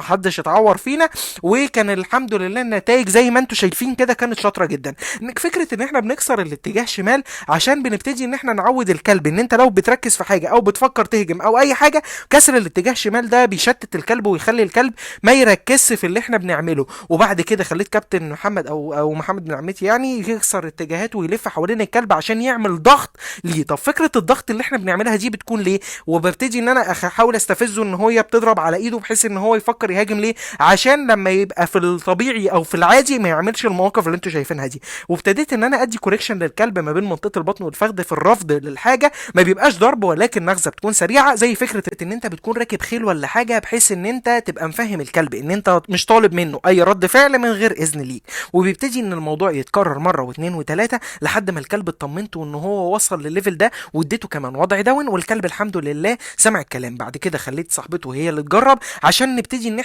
محدش اتعور فينا، وكان الحمد لله النتائج زي ما انتم شايفين كده كانت شاطرة جدا. فكرة ان احنا بنكسر الاتجاه شمال عشان بنبتدي ان احنا نعود الكلب ان انت لو بتركز في حاجة او بتفكر تهجم او اي حاجه، كسر الاتجاه شمال ده بيشتت الكلب ويخلي الكلب ما يركزش في اللي احنا بنعمله. وبعد كده خليت كابتن محمد او محمد بن عمتي يعني يكسر اتجاهاته ويلف حوالين الكلب عشان يعمل ضغط ليه. طب فكرة الضغط اللي احنا بنعملها دي بتكون ليه؟ وببتدي ان انا احاول استفزه ان هو بتضرب على ايده بحيث ان هو يفكر يهاجم ليه، عشان لما يبقى في الطبيعي او في العادي ما يعملش المواقف اللي انتوا شايفينها دي. وابتديت ان انا ادي correction للكلب ما بين منطقة البطن والفخذ في الرفض للحاجه، ما بيبقاش ضرب ولكن نغزه بتكون سريعة، زي فكرة ان انت بتكون راكب خيل ولا حاجه، بحيث ان انت تبقى مفهم الكلب ان انت مش طالب منه اي رد فعل من غير اذن ليك. وبيبتدي ان الموضوع يتكرر مرة واثنين وثلاثة لحد ما الكلب اطمنته ان هو وصل للل level ده، واديته كمان وضع down، والكلب الحمد لله سمع الكلام. بعد كده خليت صاحبته هي اللي تجرب عشان نبتدي ان